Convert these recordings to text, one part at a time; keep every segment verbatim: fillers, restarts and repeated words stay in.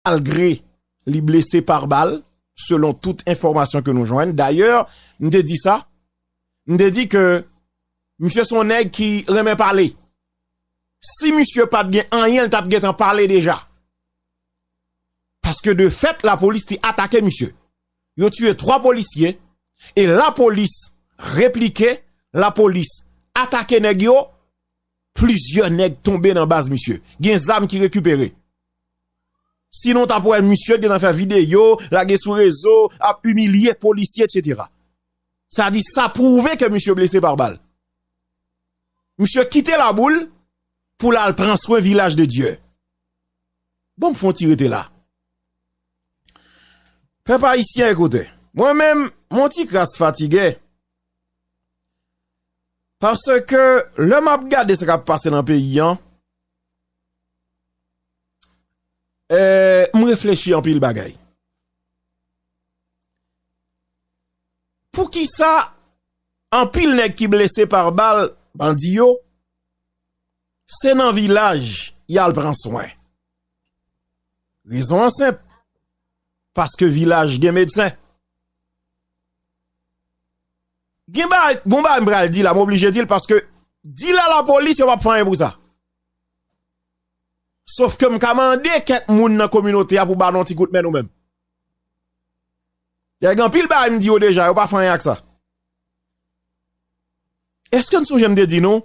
malgre li blese pa bal, selon tout enfòmasyon ke nou jwenn. Dayè, m te di sa, m te di ke misye se yon nèg ki renmen pale. Si misye pa t gen anyen, l t ap gentan pale deja. Paske de fèt, lapolis te atake misye. Yo tiye twa polisye, e lapolis replike, lapolis atake nèg yo, plizyè nèg tonbe nan baz misye. Gen zam ki rekipere. Sinon, w t ap wè misye gentan fè videyo, lage sou rezo, ap imilye polisye, etsetera. Sa di, sa pwouve ke misye blese pa bal. Misye kite Laboul pou l al pran swen Vilaj de Dye. Bon, m fè yon ti rete la. Pèp ayisyen, ekoute. Mwen menm, m on ti kras fatige. Paske lè m ap gade sa k ap pase nan peyi an, eh, m reflechi anpil bagay. Poukisa anpil nèg ki blese pa bal bandi yo, se nan vilaj y al pran swen? Rezon an senp. Paske vilaj gen medsen. Gen bagay, gon bagay m pral di la, m oblije di l paske di l a lapolis, yo p ap fè anyen pou sa. Sof ke m ka mande kèk moun nan kominote a pou ba nou yon ti kout men nou menm. Gen anpil bagay m di yo deja, yo pa fè anyen ak sa. Èske n sonje m te di nou?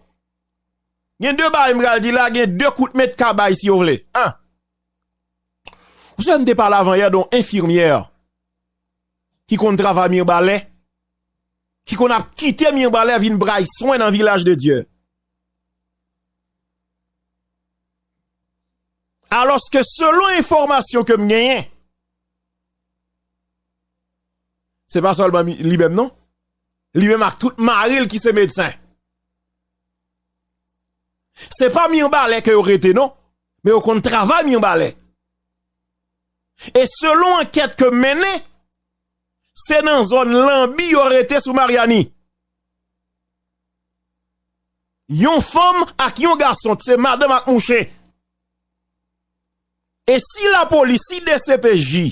Gen de bagay m pral di la, gen de kout men k ka bay si yo vle. An. Ou sonje m te pale avan yè de yon enfimyè ki konn travay Mibalè, ki konn ap kite Mibalè vin bay swen nan Vilaj de Dye. Alòske selon enfòmasyon ke m genyen, se pa sèlman mi-, li menm non. Li menm ak tout mari l ki se medsen. Se pa Mibalè ke yo rete non, men yo konn travay Mibalè. E selon ankèt ke m mennen, se nan zòn Lanbi yo rete sou Maryani. Yon fanm ak yon gason, se madanm ak mouche. E si lapolis, si D C P J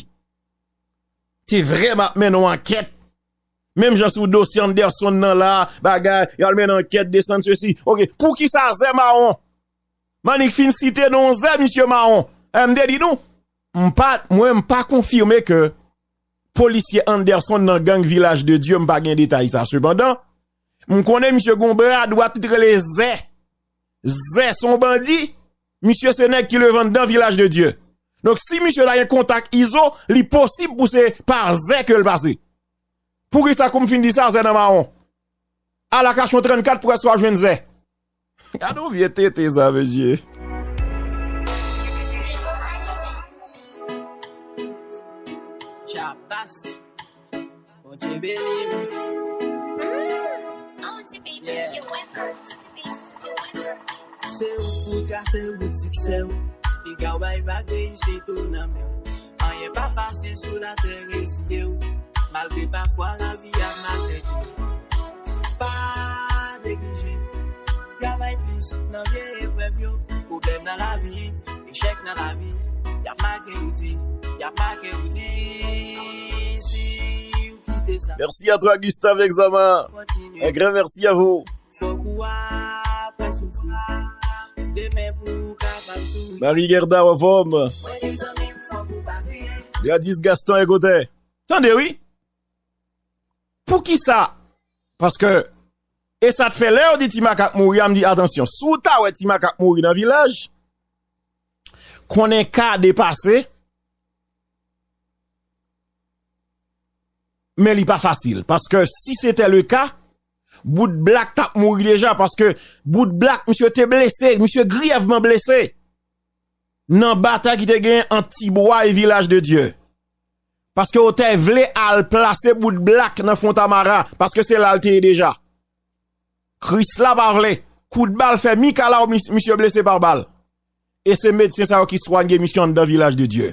te vrèman ap mennen yon ankèt, menm jan sou dosye Anderson nan la, bagay, y al mennen ankèt, desann sesi. Oke, poukisa Zè Mawon? M annik fin site non Zè, misye Mawon. Eh, m te di nou, m pa, mwen, m pa konfime ke polisye Anderson nan gang Vilaj de Dye, m pa gen detay sa. Sepandan, m konnen misye gon bra dwat li t rele Zè. Zè se yon bandi, misye se nèg ki leve anndan Vilaj de Dye. Donk, si misye ta gen kontak Izo, li posib pou se pa Zè ke l pase. Poukisa kou m fin di sa, Zè nan mawon? Al ak yon trannkat pou wè si w ap jwenn Zè. Gade yon vye tete sa, mesye. Jabas. Bondye beni m. Yeah. Se wout pou w trase wout siksè w. Piga w bay vag reyisit ou nan men w. Anyen pa fasil sou latè, reziye w. Malgre pafwa lavi ap maltrete w. Pa neglije. Travay plis nan vye eprèv yo. Pwoblèm nan lavi, echèk nan lavi. Y ap make w di, y ap make w di. Si w kite sa. Merci à toi, Gustave Exama. Un grand merci à vous. Fòk ou aprann soufri. Demen pou ou kapab souri. Marie Gerda, anfòm. Mwen di zanmi m, fòk ou pa kriye. Gladys Gaston, ekoutè. Tande, wi. Poukisa? Paske, e sa t fè lè yo di ti makak mouri a, m di, atansyon, si w ta wè ti makak mouri nan vilaj, konnen ka depase, men li pa fasil. Paske si se te le ka, Bout Blak t ap mouri deja, paske Bout Blak, misye te blese, misye griyèvman blese nan batay ki te genyen ant Tibwa e Vilaj de Dye. Paske yo te vle al plase Bout Blak nan Fontamara, paske se la l te ye deja. Krisla pa vle. Kout bal fè Mikalaw, mis-, misye blese pa bal. E se medsen sa yo ki swanye misye anndan Vilaj de Dye.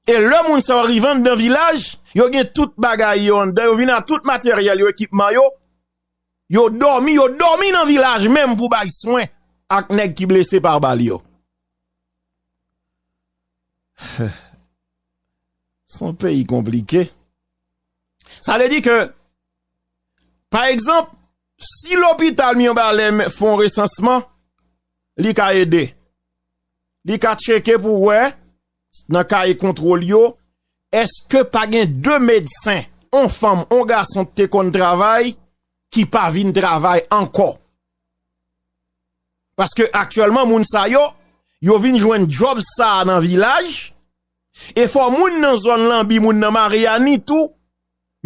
E lè moun sa yo rive anndan vilaj, yo gen tout bagay yo anndan, yo vin ak tout materyèl yo, ekipman yo. Yo dòmi, yo dòmi nan vilaj menm pou bay swen ak nèg ki blese pa bal yo. Se yon peyi konplike. Sa vle di ke, pa egzanp, si lopital Mibalè fè yon resansman, li ka ede. Li ka tcheke pou wè, nan kaye kontwòl yo, èske pa gen de medsen, yon fanm, yon gason ki te konn travay, ki pa vin travay ankò. Paske aktyèlman, moun sa yo, yo vin jwenn djòb sa a nan vilaj, e fò moun nan zòn Lanbi, moun nan Maryani tou,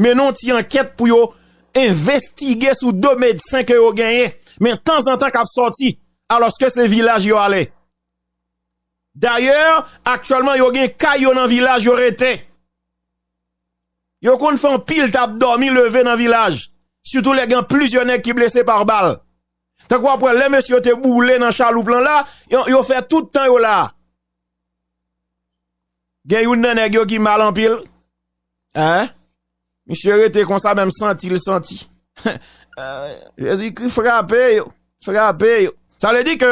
mennen yon ti ankèt pou yo envestige sou de medsen ke yo genyen, men tanzantan k ap sòti, alòske se vilaj yo ale. Dayè, aktyèlman, yo gen kay yo nan vilaj yo rete. Yo konn fè anpil t ap dòmi leve nan vilaj, sitou lè gen plizyè nèg ki blese pa bal. Tankou w ap wè lè mesye yo te boule nan chaloup lan la, yo, yo fè tout tan yo la. Gen youn nan nèg yo ki mal anpil. Hein? Misye rete konsa, menm santi l santi. Jezikri frape yo, frape yo. Sa vle di ke,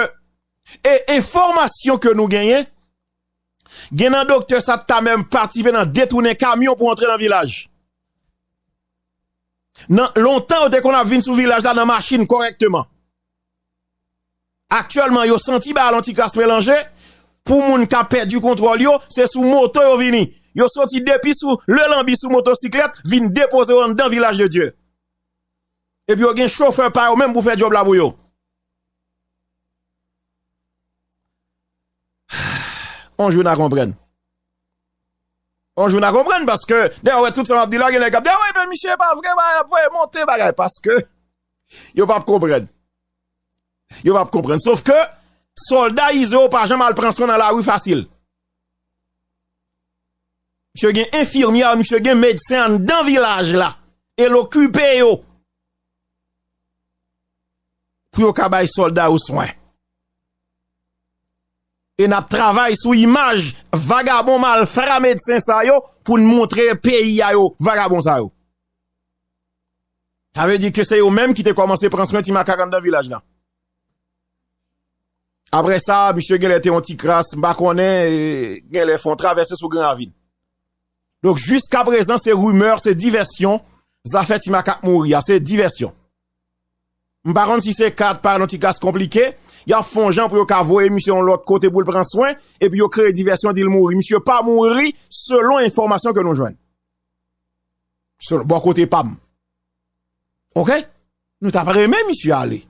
e enfòmasyon ke nou genyen, gen nan doktè sa t ta menm patisipe nan detounen kamyon pou antre nan vilaj. Nan lontan, yo te konn ap vin sou vilaj la nan machin kòrèkteman. Aktyèlman, yo santi bagay la yon ti kras melanje. Pou moun k ap pèdi kontwòl yo, se sou moto yo vini. Yo soti depi sou le Lanbi sou motosiklèt, vin depoze yo anndan Vilaj de Dye. Epi yo gen chofè pa yo menm pou fè djòb la pou yo. On jou n a konprann. On jou n a konprann, paske, dayè, w wè tout sa m ap di la, gen nèg k ap di, "Ah, wi, men misye pa vre, bagay, l ap voye monte bagay," paske yo p ap konprann. Yo p ap konprann. Sof ke, sòlda Izo yo pa janm al pran swen nan lari fasil. Misye gen enfimyè, misye gen medsen anndan vilaj la. E l okipe yo. Pou yo ka bay sòlda yo swen. E n ap travay sou imaj vagabon malfra medsen sa yo pou n montre peyi a yo vagabon sa yo. Sa vle di ke se yo menm ki te kòmanse pran swen ti makak anndan vilaj la. Apre sa, misye genlè te yon ti kras, m pa konnen, e, genlè fè yon travèse sou Gran Ravin. Donk, jiskaprezan, se rimè, se divèsyon, zafè ti makak mouri a, se divèsyon. M pa konn si se ka pa yon ti kras konplike, y ap fè yon jan pou yo ka voye misye yon lòt kote pou l pran swen, epi yo kreye divèsyon, di l mouri. Misye pa mouri, selon enfòmasyon ke nou jwenn. Selon, bò kote pa m. Oke? Nou t ap renmen misye ale.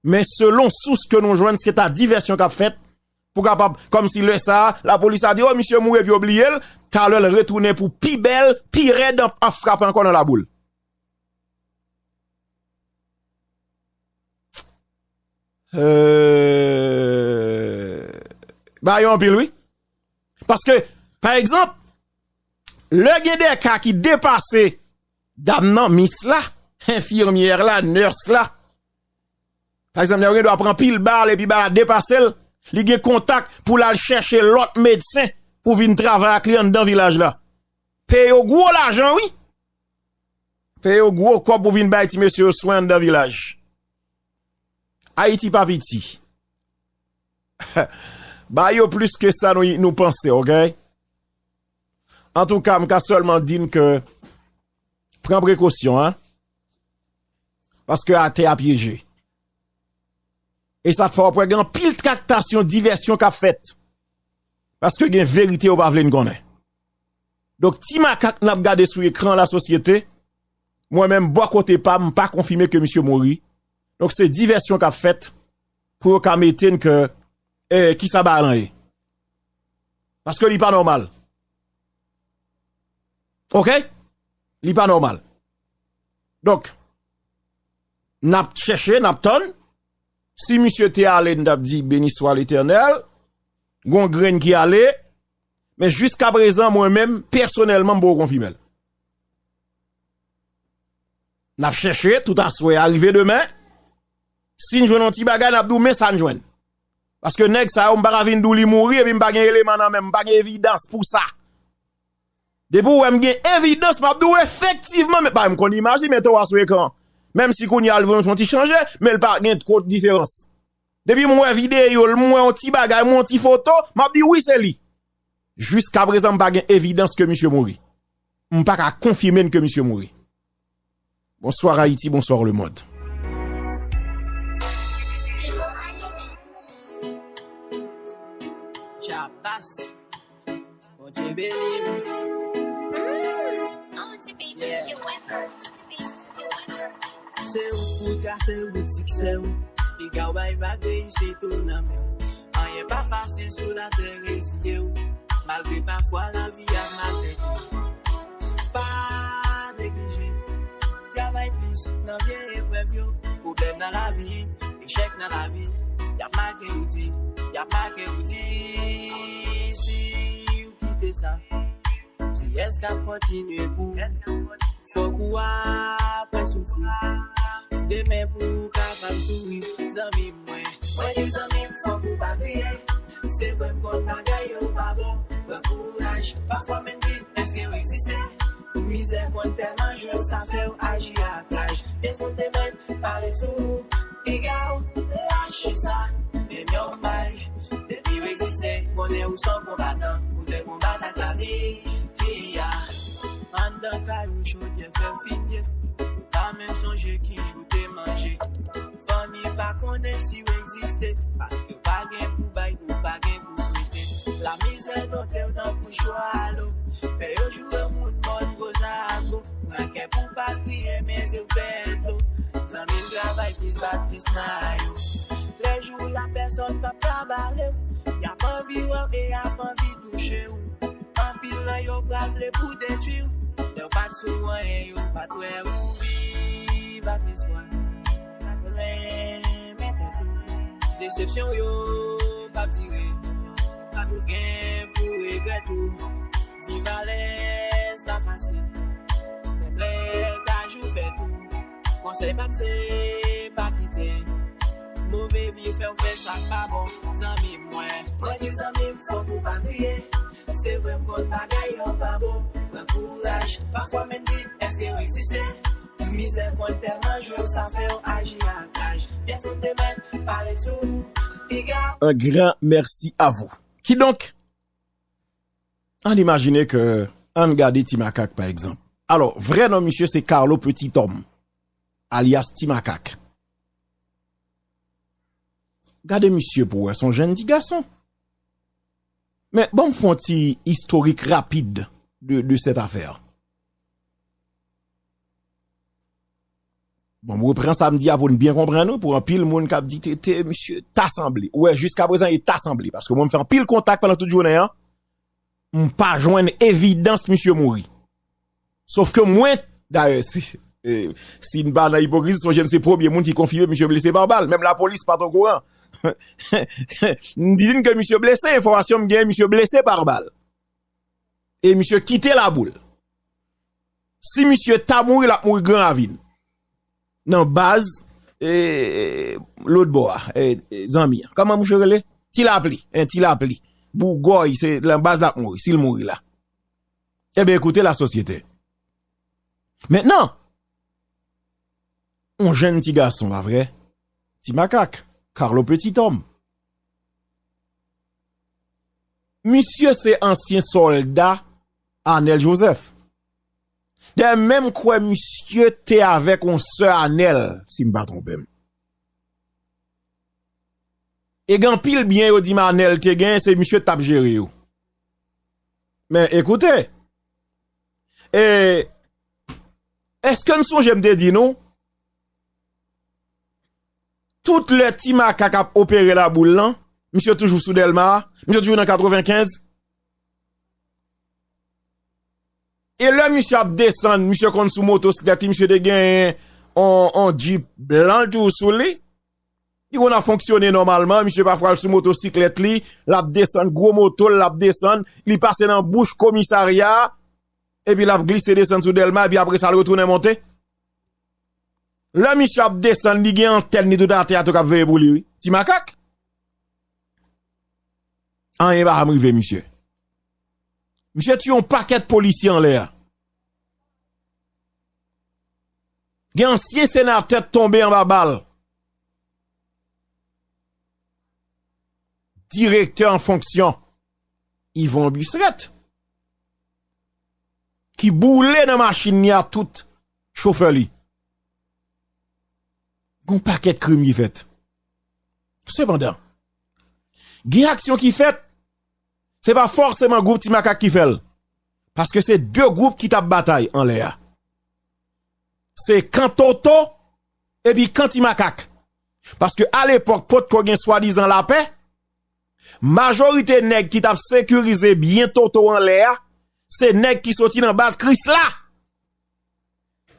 Men selon sous ke nou jwenn, se ta divèsyon k ap fèt pou kapab, kòmsi lè sa a, lapolis a di, "O, misye mouri," epi yo bliye l, talè l retounen pou pi bèl, pi rèd, ap, ap frape ankò nan laboul. Euh, ba yo anpil, wi. Paske, pa egzanp, lè gen de ka ki depase dam nan, mis la, enfimyè la, nès la, pa egzanp, nèg yo gen dwa pran pil bal epi bal la depase l, li gen kontak pou l al chèche lòt medsen pou vin travay ak li anndan vilaj la. Peye yo gwo lajan, wi. Peye yo gwo kòb pou vin bay ti mesye yo swen anndan vilaj. Ayiti pa piti. Ba yo plis ke sa nou, nou panse, oke? Antouka, m ka sèlman di n ke pran prekosyon, en. Paske atè a pyeje. E sa k fè w ap wè gen anpil traktasyon, divèsyon k ap fèt. Paske gen verite yo pa vle n konnen. Donk, ti makak n ap gade sou ekran lasosyete, mwen menm, bò kote pa m, m pa konfime ke misye mouri. Donk, se divèsyon k ap fèt pou yo ka mete n ke, eh, kisa bagay lan ye. Paske li pa nòmal. Oke? Li pa nòmal. Donk, n ap chèche, n ap tann. Si misye te ale, n t ap di, "Beni swa Letènèl." Gon grenn ki ale. Men jiskaprezan, mwen menm, pèsonèlman, m poko konfime l. N ap chèche tout aswè a, rive demen. Si n jwenn yon ti bagay, n ap di w, "Men sa n jwenn." Paske nèg sa yo, m pa ka vin di w li mouri, epi m pa gen eleman nan men m, m pa gen evidans pou sa. Depi w wè m gen evidans, m ap di w efektivman, men pa m konn imaj li, men to a sou ekran. Menm si kounye a l vin yon ti chanje, men l pa gen twòp diferans. Depi m wè videyo l, m wè yon ti bagay, m wè yon ti foto, m ap di wi, se li. Jiska prezan, m pa gen evidans ke misye mouri. M pa ka konfime n ke misye mouri. Bonsoir Haïti, bonsoir le monde. Jabas. Bondye beni m. Yeah. Se ou k pou trase wout siksè w. Piga w bay vag reyisit ou nan men w. Anyen pa fasil sou latè, reziye w. Malgre pafwa lavi ap maltrete w. Pa neglije. Travay plis nan vye eprèv yo. Pwoblèm nan lavi, echèk nan lavi, y ap make ou di, y ap make ou di. Si w kite sa, kiyès k ap kontinye pou ou? Fòk ou aprann soufri. Demen pou ou kapab souri. Zanmi mwen, mwen di zanmi m, fòk ou pa kriye. Se vre m konn bagay yo pa bon. Pran kouraj. Pafwa menm di, èske w egziste? Mizè konn tèlman jwe w, sa fè w aji ak laj. Pyès moun te menm parèt sou ou. Piga w lache sa. Men yon bay. Depi w egziste, konnen ou s on konbatan. Ou te konbat ak lavi. Ki a. Anndan kay ou chodyè fè w fimye. Ou pa menm sonje ki jou te manje. Fanmi pa konnen si w egziste. Paske w pa gen pou bay, ou pa gen pou prete. Lamizè dote w tankou chwalo. Fè yo joure moun mòd Kozako. Pran kè pou pa kriye, men zye w fè dlo. Zanmi m travay plis, bat plis nan yo. Lè jou la pèsòn p ap ka bare w. Y ap anvi wè w e y ap anvi touche w. Anpil nan yo pral vle pou detwi w. Lè w pa t sou anyen, yo pa t wè ou viv ak lespwa. Renmen tèt ou. Desepsyon yo p ap dire. Yo gen pou regrèt ou. Viv alèz pa fasil. Men bèl kajou fèt ou. Konsèy pa m se pa kite move vi fè w fè sa k pa bon. Zanmi mwen, mwen di zanmi m, fòk ou pa kriye. Se vre m konn bagay yo pa bon. Pran kouraj. Pafwa menm di, èske w egziste? Mizè konn tèlman jwe w, sa fè w aji ak laj. Pyès moun te menm parèt sou ou. Piga. Un grand merci à vous. Kidonk, ann imajine ke, ann gade Ti Makak, pa egzanp. Alò, vrè non misye se Carlo Petit Homme, alyas Ti Makak. Gade misye pou wè, se yon jenn ti gason. Men, ban m fè yon ti istorik rapid de, de cette affaire. Bon, m repran sa m di a pou n byen konprann, wi, pou anpil moun k ap di, "Tete, misye ta sanble." Ou wè, jiska prezan, li ta sanble. Paske mwen, m fè anpil kontak pandan tout jounen an. M pa jwenn evidans misye mouri. Sof ke mwen, dayè, si, eh, si n pa nan ipokrizi, sonje m se premye moun ki konfime misye blese pa bal. Menm lapolis pa t okouran. M di n ke misye blese, enfòmasyon m gen, misye blese pa bal. E misye kite laboul. Si misye ta mouri, l ap mouri Gran Ravin. Nan baz, eh, lòt bò a, eh, eh, zanmi an. Kòman mouche rele? Ti Lapli, en, Ti Lapli. Bougòy, se nan baz l ap mouri, si l mouri la. Ebyen, ekoute, lasosyete. Mentnan, yon jenn ti gason, pa vre? Ti Makak, Carlo Petit Homme. Misye se ansyen sòlda Anèl Joseph. Dayè, menm kwè misye te avèk yon sè Anèl, si m pa twonpe m. E gen anpil byen yo di m Anèl te gen, se misye t ap jere yo. Men ekoute, e, èske n sonje m te di nou, tout lè Ti Makak ap opere laboul lan, misye toujou sou Dèlma a, misye toujou nan katrevenkenz. E lè misye ap desann, misye konn sou motosiklèt li, misye te genyen on, on Jeep blan toujou sou li. Li konn ap fonksyone nòmalman, misye pafwa l sou motosiklèt li, l ap desann, gwo moto l, l ap desann, li pase nan bouch komisarya a, epi l ap glise desann sou Dèlma, epi apre sa l retounen monte. Lè misye ap desann, li gen antèn li tout atè a tou k ap veye pou li, wi. Ti Makak. Anyen pa janm rive misye. Misye tiye yon pakèt polisye anlè a. Gen ansyen senatè t tonbe anba bal. Direktè an fonksyon. Yvon Busrette, ki boule nan machin li a tout chofè li. Gon pakèt krim ki fèt. Sepandan, gen aksyon ki fèt, se pa fòseman gwoup Ti Makak ki fè l. Paske se de gwoup ki t ap batay anlè a. Se kan Toto epi kan Ti Makak. Paske alepòk potko gen swadizan lapè, majorite nèg ki t ap sekirize byen Toto anlè a, se nèg ki soti nan baz Krisla.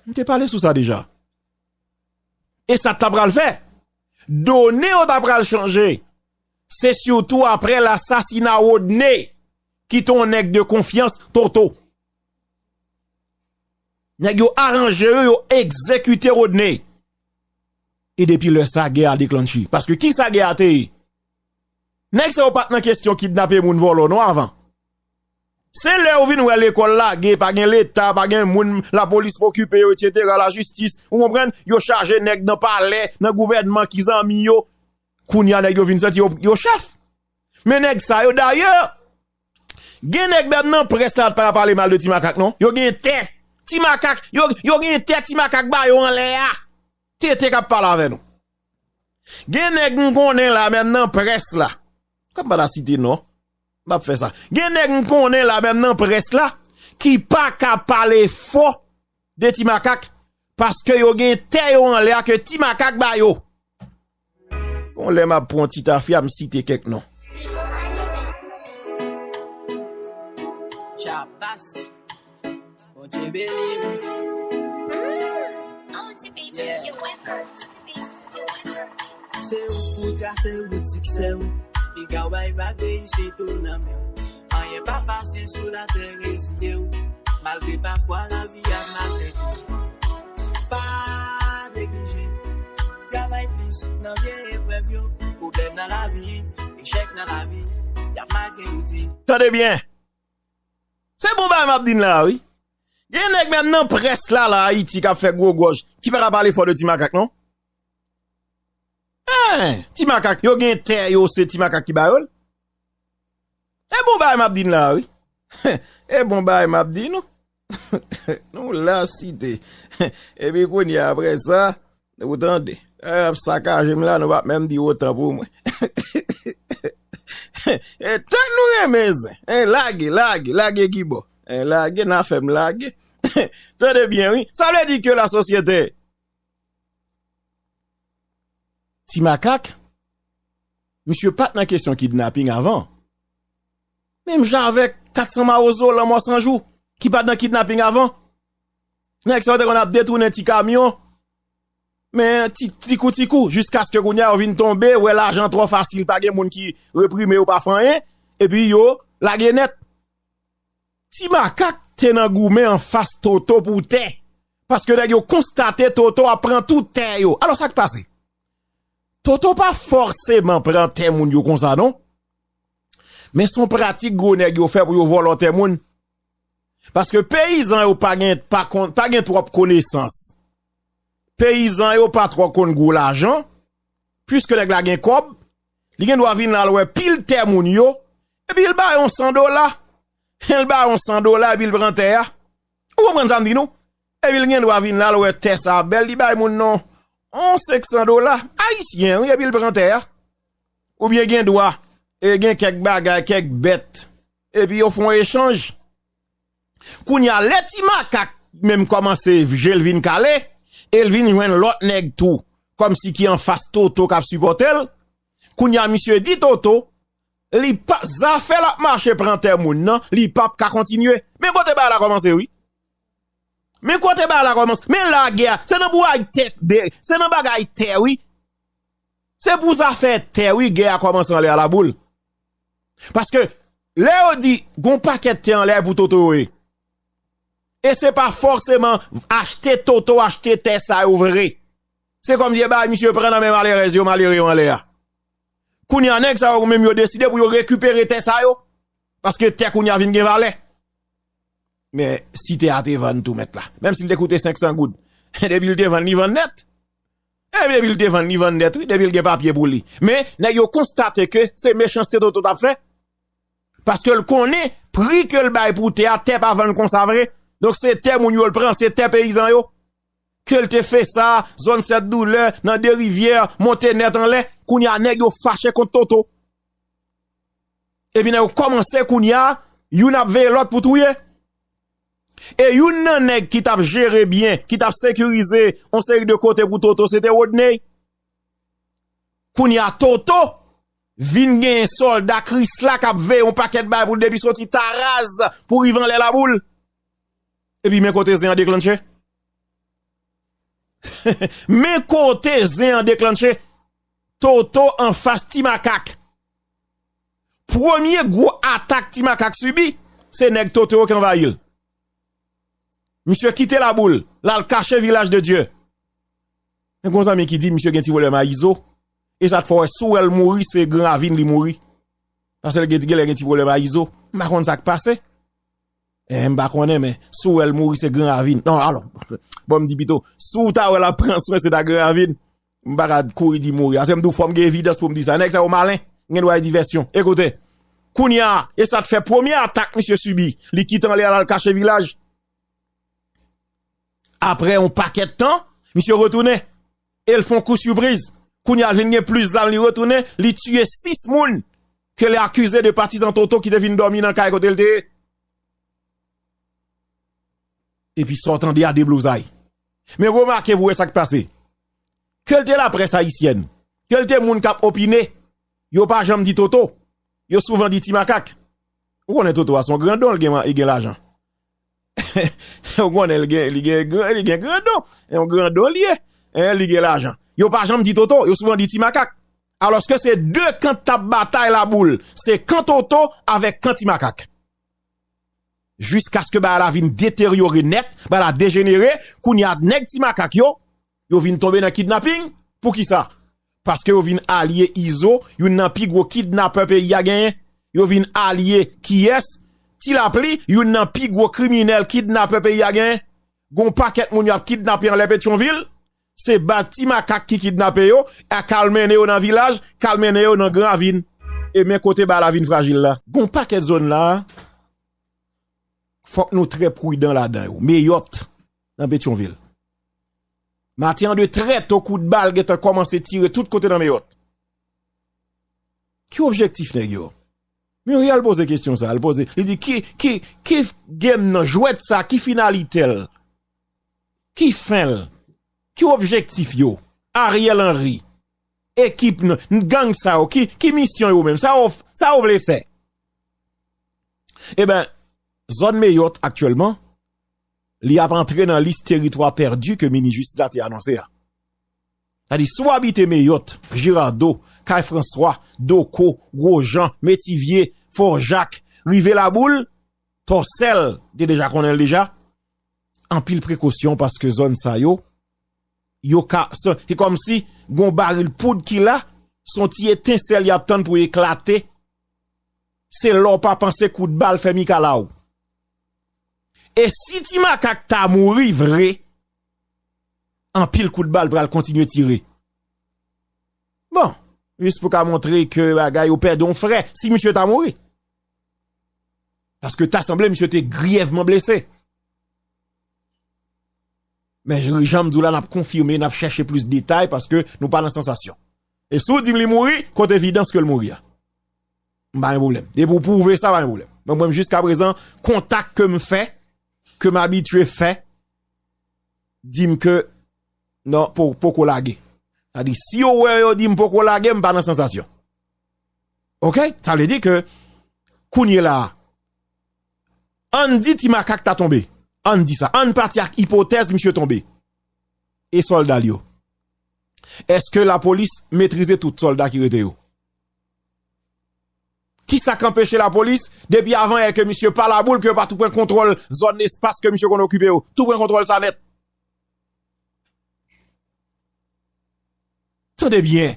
M te pale sou sa deja. E sa t ap pral fè. Done yo t ap pral chanje. Se sitou aprè lasasina Rodney, ki te yon nèg de konfyans Toto. Nèg yo aranje yo, yo egzekite Rodney. E depi lè sa, gè a deklanche. Paske ki sa gè a te ye? Nèg sa yo pa t nan kesyon kidnape moun, vòlò non avan. Se lè yo vin wè lekòl lage, pa gen Leta, pa gen moun, lapolis pa okipe yo, etsetera, lajistis, ou konprann? Yo chaje nèg nan palè, nan gouvènman ki zanmi yo. Kounye a nèg yo vin santi yo, yo chèf. Men nèg sa yo, dayè, gen nèg menm nan près la pa ka pale mal de Ti Makak non. Yo gen tè. Ti Makak, yo, yo gen tè Ti Makak ba yo anlè a. Tete k ap pale avè nou. Gen nèg m konnen la, menm nan près la. Kòm m pa ta site non, m ap fè sa. Gen nèg m konnen la, menm nan près la, ki pa ka pale fò de Ti Makak, paske yo gen tè yo anlè a ke Ti Makak ba yo. Yon lè m ap pran ti tafya, m site kèk non. Chabas. Bondye beni m. Yeah. Se ou k pou trase wout siksè w. Piga w bay vag reyisi tou nan men w. Anyen pa fasil sou latè, reziye w. Malgre pafwa lavi ap maltrete w. Pa neglije. Travay plis nan vye eprèv yo. Pwoblèm nan lavi, echèk nan lavi, y ap make w di. Tande byen. Se bon bagay m ap di n la a, wi. Gen nèg menm nan près la, la Ayiti k ap fè gwo gòj, ki pa ka pale fò de Ti Makak non. Hein, Ti Makak, yo gen tè yo, se Ti Makak ki ba yo l. E bon bagay m ap di n la a, wi. E bon bagay m ap di nou. Nou la site. Epi kounye a, apre sa, ou tande. Lè y ap sakaje m la, nou p ap menm di otan pou mwen. E tèt nou renmen zen. E lage, lage, lage ki bò. E lage, n a fè m lage. Tande byen, wi. Sa vle di ke lasosyete Ti Makak, misye pa t nan kesyon kidnaping avan. Menm jan avèk kat san Mawozo, Lanmò San Jou, ki pa t nan kidnaping avan. Nèg sa yo te konn ap detounen ti kamyon, men ti, ti kou, ti kou, jiskaske kounye a yo vin tonbe, wè lajan twò fasil, pa gen moun ki reprime yo, pa fè anyen, epi yo lage nèt. Ti Makak te nan goumen anfas Toto pou tè, paske nèg yo konstate Toto ap pran tout tè yo. Alò, sa k pase? Toto pa fòseman pran tè moun yo konsa, non. Men se yon pratik gwo nèg yo fè pou yo vòlò tè moun. Paske peyizan yo pa gen, pa konn, pa gen twòp konesans. Peyizan yo pa twò konn gwo lajan. Piske nèg la gen kòb, li gen dwa vin la, l wè pil tè moun yo, epi l ba yo yon san dola. L ba yo yon san dola, epi l pran tè a. Ou konprann sa m di nou? Epi l gen dwa vin la, l wè tè sa a bèl, li bay moun nan yon senk san dola ayisyen, wi, epi l pran tè a. Oubyen gen dwa, e, gen kèk bagay, kèk bèt, epi yo fè yon echanj. Kounye a, lè Ti Makak menm kòmanse je l vin kale, e l vin jwenn lòt nèg tou, kòmsi ki anfas Toto k ap sipòte l, kounye a, misye di Toto, li pa, zafè l ap mache pran tè moun nan, li p ap ka kontinye. Men kote bagay la kòmanse, wi. Men kote bagay la kòmanse. Men la gè a, se nan bouray tè, de, se nan bagay tè, wi. Se pou zafè tè, wi, gè a kòmanse anlè a, Laboul. Paske, lè yo di, gon pakèt tè anlè a pou Toto yo ye. E se pa fòseman achte Toto, achte tè sa yo vre. Se kòmsi e bay misye pran nan men malerèz yo, malere yo anlè a. Kounye a, nèg sa yo menm yo deside pou yo rekipere tè sa yo. Paske tè kounye a vin gen valè. Men si tè a te vann tou mèt la, menm si l te koute senk san goud, depi l te vann, li vann nèt. E depi l te vann, li vann nèt, wi, depi l gen papye pou li. Men, nèg yo konstate ke se mechanste Toto t ap fè. Paske l konnen pri ke l bay pou tè a, tè pa vann konsa vre. Donk se tè moun yo l pran, se tè peyizan yo. Ke l te fè sa, zòn Sèt Doulè, nan De Rivyè, monte nèt anlè, kounye a nèg yo fache kont Toto. Epi nèg yo kòmanse kounye a, youn ap veye lòt pou touye. E youn nan nèg ki t ap jere byen, ki t ap sekirize yon seri de kote pou Toto, se te Rodney. Kounye a Toto vin gen sòlda Krisla k ap veye yon pakèt bagay pou l depi soti Taraz pou rive anlè Laboul. Epi men kote zen an deklanche. Men kote zen an deklanche. Toto anfas Ti Makak. Premye gwo atak Ti Makak sibi, se nèg Toto yo ki anvayi l. Misye kite Laboul, l al kache Vilaj de Dye. Men gon zanmi ki di misye gen ti pwoblèm a Izo. E sa t fè w wè si w wè l mouri, se Gran Ravin li mouri. Paske l gen, genlè gen ti pwoblèm a Izo. M pa konn sa k pase. Eh, m pa konnen, men si w wè l mouri, se Gran Ravin. Non, alò, bon, m di pito, si w ta wè l ap pran swen, se ta Gran Ravin. M pa ka kouri di mouri. Ase m di w fò m gen evidans pou m di sa. Nèg sa yo malen, gen dwa e divèsyon. Ekoute, kounye a, e sa t fè premye atak misye sibi. Li kite anlè a, l al kache Vilaj. Apre yon pakèt tan, misye retounen. E l fè yon kou sipriz. Kounye a, l vin gen plis zam, li retounen, li tiye sis moun ke li akize de patizan Toto ki te vin dòmi nan kay kote l te ye. Epi sa w tande a deblozay. Men remake pou wè sa k pase. Ke l te laprès ayisyèn, ke l te moun k ap opine, yo pa janm di Toto. Yo souvan di Ti Makak. Ou konnen Toto a se yon grandon, li gen, li gen lajan. Ou konnen li gen, li gen, gran- li gen grandon. E yon grandon li ye. En, li gen lajan. Yo pa janm di Toto, yo souvan di Ti Makak. Alòske se de kan t ap batay Laboul. Se kan Toto avèk kan Ti Makak. Jiskaske bagay la vin deteryore nèt, bagay la dejenere, kounye a nèg Ti Makak yo, yo vin tonbe nan kidnaping. Poukisa? Paske yo vin alye Izo, youn nan pi gwo kidnapè peyi a genyen. Yo vin alye kiyès? Ti Lapli, youn nan pi gwo kriminèl kidnapè peyi a genyen. Gon pakèt moun y ap kidnape anlè Petyonvil, se baz Ti Makak ki kidnape yo, e k al mennen yo nan Vilaj, k al mennen yo nan Gran Ravin. E men kote bagay la vin frajil la. Gon pakèt zòn la, fòk nou trè pridan ladan yo. Meyòt, nan Petyonvil. Maten an de trè to, kout bal gentan kòmanse tire tout kote nan Meyòt. Ki objektif nèg yo? Muriel poze kesyon sa, li poze, li di ki, ki, ki game nan, jwèt sa, ki finalite l? Ki fen l? Ki objektif yo? Ariel Henry, ekip n- gang sa yo, ki, ki misyon yo menm? Sa yo, sa yo vle fè? Eben, zòn Meyòt aktyèlman, li ap antre nan lis teritwa pèdi ke minis jistis la te anonse a. Sa di, si w abite Meyòt, Girardot, Kay Franswa, Doko, Gwojan, Metivye, Fò Jak, rive Laboul, Tòsèl, te deja konnen l deja, anpil prekosyon paske zòn sa yo, yo ka, se, se kòmsi gon baril poud ki la, se yon ti etensèl y ap tann pou eklate. Se lè w pa panse kout bal fè mikalaw. E si Ti Makak ta mouri vre, anpil kout bal pral kontinye tire. Bon, jis pou ka montre ke bagay yo pèdi yon frè, si misye ta mouri. Paske ta sanble misye te griyèvman blese. Men jan m di w la, n ap konfime, n ap chèche plis detay paske nou pa nan sansasyon. E si w di m li mouri, kote evidans ke l mouri a? M pa gen pwoblèm. Depi w pwouve sa, pa gen pwoblèm. Men mwen, jiska prezan, kontak ke m fè, ke m abitye fè, di m ke non, po- poko lage. Sa di, si yo wè yo di m poko lage, m pa nan sansasyon. Oke? Sa vle di ke kounye la a, ann di Ti Makak ta tonbe. Ann di sa. Ann pati ak ipotèz misye tonbe. E sòlda l yo? Èske lapolis metrize tout sòlda ki rete yo? Kisa k anpeche lapolis, depi avan yè ke misye pa Laboul, ke yo pa tou pran kontwòl zòn espas ke misye konn okipe yo? Tou pran kontwòl sa nèt. Tande byen.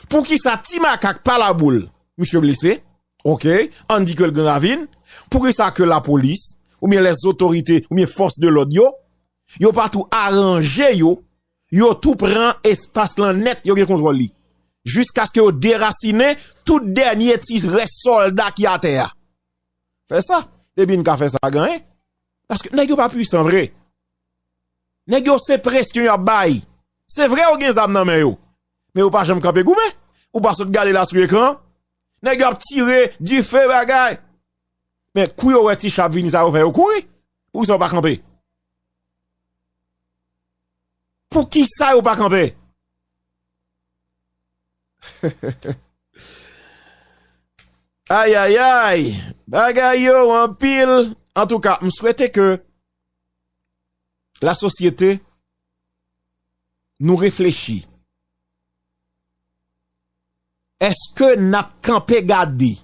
Poukisa Ti Makak pa Laboul? Misye blese. Oke. Ann di ke l Gran Ravin. Poukisa ke lapolis, oubyen lèzotorite, oubyen fòs de lòd yo, yo pa tou aranje yo, yo tou pran espas lan nèt, yo gen kontwòl li? jiskaske yo derasinen tout dènye ti rès sòlda ki atè a. Fè sa. Depi n ka fè sa, genyen. Paske nèg yo pa pwisan vre. Nèg yo se presyon y ap bay. Se vre yo gen zam nan men yo. Men yo pa janm kanpe goumen. Ou pa sot gade la sou ekran. Nèg yo ap tire, dife, bagay. Men kou yo wè ti cha ap vini sa yo fè yo kouri. Poukisa yo pa kanpe? Poukisa yo pa kanpe? Ay, ay, ay. Bagay yo anpil. Antouka, m swete ke lasosyete, nou reflechi. Èske n ap kanpe gade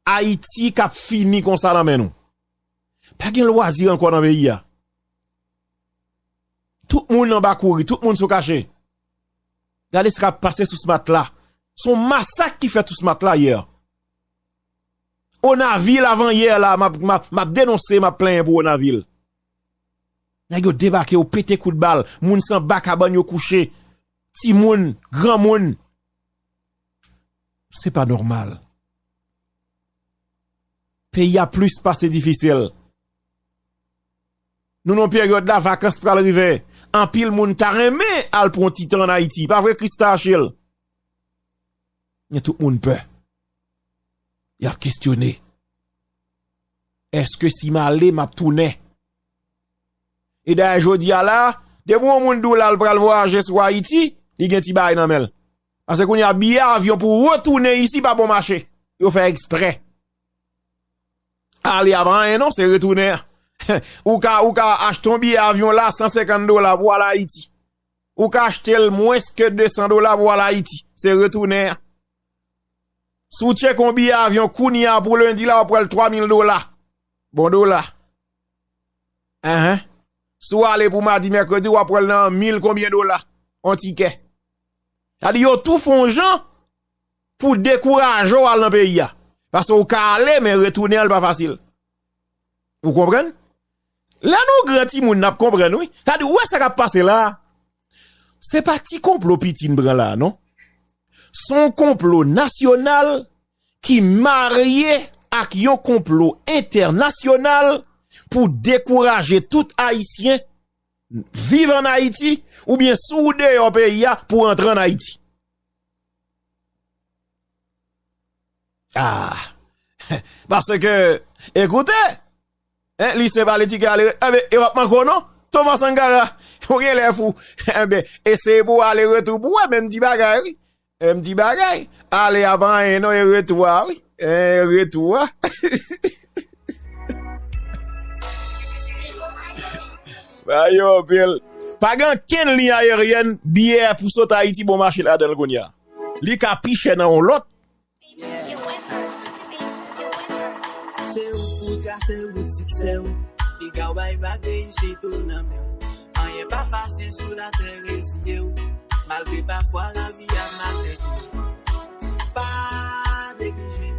Ayiti k ap fini konsa nan men nou? Pa gen lwazi ankò nan peyi a. Tout moun anba kouri, tout moun sou kache. Gade sa k ap pase sou Smatla. Se yon masak ki fèt sou Smatla yè. Onavil avan yè la, m ap, m ap, m ap denonse, m ap plenyen pou Onavil. Nèg yo debake, yo pete kout bal, moun san ba kabann yo kouche, timoun, granmoun. Se pa nòmal. Peyi a plis pase difisil. Nou nan peryòd la, vakans pral rive. Anpil moun ta renmen al pran yon ti tan ann Ayiti. Pa vre, Krista Achille? Men tout moun pè. Y ap kesyone. Èske si m ale, m ap tounen? E dayè jodi a la, depi yon moun di w la l pral vwayaje sou Ayiti, li gen ti bagay nan men l. Paske kounye a, biyè avyon pou retounen isi pa bon mache. Yo fè eksprè. Ale a pa anyen non, se retounen an. Ou ka, ou ka achte yon biyè avyon la san senkant dola pou al Ayiti. Ou ka achte l mwens ke de san dola pou al Ayiti. Se retounen an. Si w tcheke yon biyè avyon kounye a pou lendi la, w ap pran l twa mil dola. Bon dola. Enhen. Si w ale pou madi, mèkredi, w ap pran l nan mil konbyen dola? On tikè. Sa di yo tou fè yon jan pou dekouraje w al nan peyi a. Paske w ka ale, men retounen an, l pa fasil. Ou konprann? Lè nou gran timoun, n ap konprann, wi. Sa di, ou wè sa k ap pase la a? Se pa ti konplo piti n pran la a, non. Se yon konplo nasyonal ki marye ak yon konplo entènasyonal pou dekouraje tout Ayisyen viv ann Ayiti, oubyen si w deyò peyi a pou w antre ann Ayiti. Ah! Paske, ekoute, en, lise pa li ti ke ale, enben, e w ap manke w non. Thomas Sankara, ou gen lè fou. Enben, eseye pou w ale retou pou w wè menm ti bagay, wi. Menm ti bagay. Ale a pa anyen non, e retou a, wi. E retou a. Ba yo anpil. Pa gen ankenn liy ayeryèn, biyè pou sot Ayiti bon mache ladan l kounye a. Li ka pi chè nan yon lòt. Se ou pou trase wout siksè w. Piga w bay vag reyisi tou nan men w. Anyen pa fasil sou latè, reziye w. Malgre pafwa lavi ap maltrete w. Pa neglije.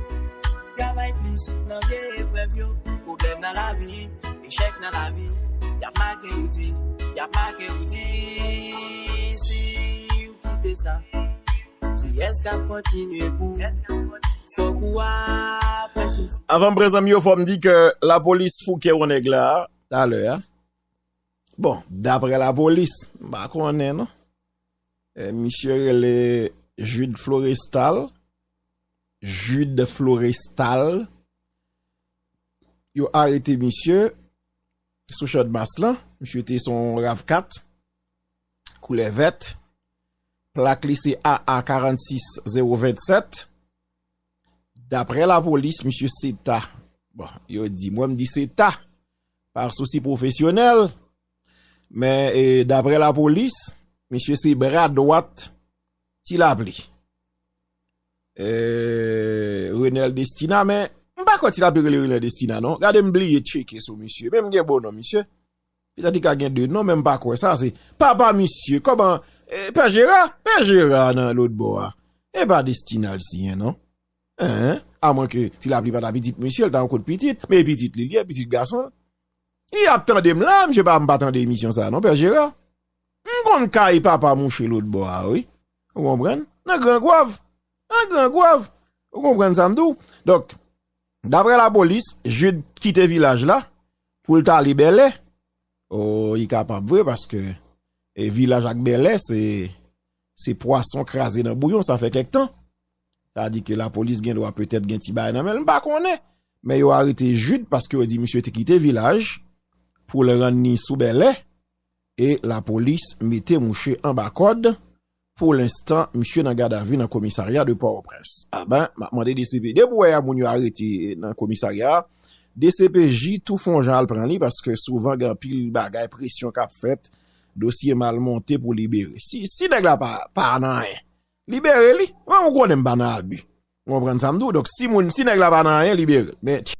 Travay plis nan vye eprèv yo. Pwoblèm nan lavi, echèk nan lavi. Y ap make w di, y ap make w di. Si w kite sa, kiyès k ap kontinye pou w? Fòk ou aprann soufri. Avan m pran zanmi yo, fò m di ke lapolis fouke yon nèg la, talè a. Bon, daprè lapolis, m pa konnen non. E, misye rele Jude Florestal. Jude Florestal. Yo arete misye sou Channmas lan. Misye te se yon rav kat, koulè vèt. Plak li se A A karannsis zewo vennsèt. Daprè lapolis, misye se ta, bon, yo di, mwen m di se ta, pa sousi pwofesyonèl, men, e, daprè lapolis, misye se bra dwat Ti Lapli. E, Renel Destina, men m pa kwè Ti Lapli rele Renel Destina, non. Gade m bliye tcheke sou misye, men m gen bon non misye. Petèt li ka gen de non, men m pa kwè sa. Se papa misye, kòman, e, Pè Jera? Pè Jera nan lòt bò a. E pa Destina l siyen, non. Hein? Amwenke Ti Lapli pa ta pitit misye, l ta yon kout pitit, men e pitit li, li e pitit gason l. Li ap tande m la, misye pa, m pa tande emisyon sa, non, Pè Jera. M konn kay papa mouche lòt bò a, wi. Ou konprann? nan Gran Gwav. Nan Gran Gwav. Ou konprann sa m di w? Donk, daprè lapolis, Jude kite vilaj la pou l t ale Bèlè. O, li kapab vre paske e vilaj ak Bèlè, se, se pwason kraze nan bouyon, sa fè kèk tan. Sa di ke lapolis gen dwa petèt gen ti bagay nan men l, m pa konnen. Men yo arete Jude paske yo di misye te kite vilaj pou l rann li sou Bèlè. E lapolis mete mouche anba kòd. Pou lenstan, misye nan gadavi nan komisarya de Pòtoprens. A ben, m ap mande D C P D pou wè a moun yo arete nan komisarya a. D C P J tou fè yon jan al pran li paske souvan gen anpil bagay, presyon k ap fèt, dosye mal monte pou libere. Si, si nèg la pa, pa nan anyen, libere li. Mwen, ou konnen m pa nan abi. Ou konprann sa m di w? Donk, si moun, si nèg la pa nan anyen, libere l. Men,